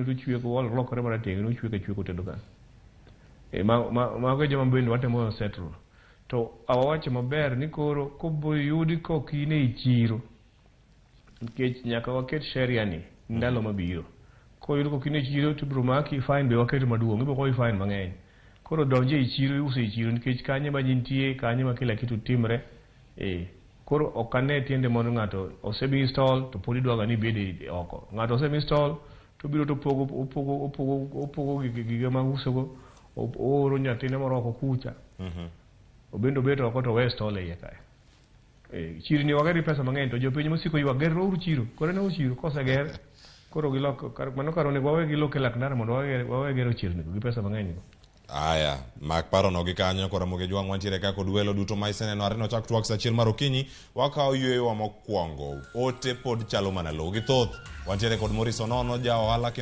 obiro to chweko olokore marateng' nochweko achweka otedo kanyo. E, mago e joma bende watemo settle. To awawacho maber ni koro koboyudi kok in ei chiro nikech nyaka waket sheria ni ndalo mabiro. Koyud kok in e chiro to ibiro maki fine be waketo maduong' ibiro goyi fine mang'eny. Koro donj ei chiro iuso ei chiro nikech kanyo ema ji nitie kanyo ema kila kitu timre. Eh, koro ok ane tiende mondo ng'ato osemiyi stall to pod idwaga ni ibed oko. Ng'ato osemi stall to obiro to opogo opogo opogo opogo gige mag usogo ooro nyathine moro oko kucha. Obende obet oko to owe stall e iye kae. Eh, chirni wager gi pesa mang'eny to jopiny mosiko ywak geruru chiro. Koro ne chiro koseger koro gilok kar, mano kar onego wawe gilok e lak ndara mondo wawe wawe gero chirni go gi pesa mang'eny go. Aya, mak parono gi kanyo koro Ramogi Jwang' wantiere ka kod welo duto ma iseneno are nochak twak sa achiel mar okinyi wakawo yueyowa mokwongo. Ote pod chalo mana lowo gi thoth. Wantiere kod Maurice Onono ja ohala kendo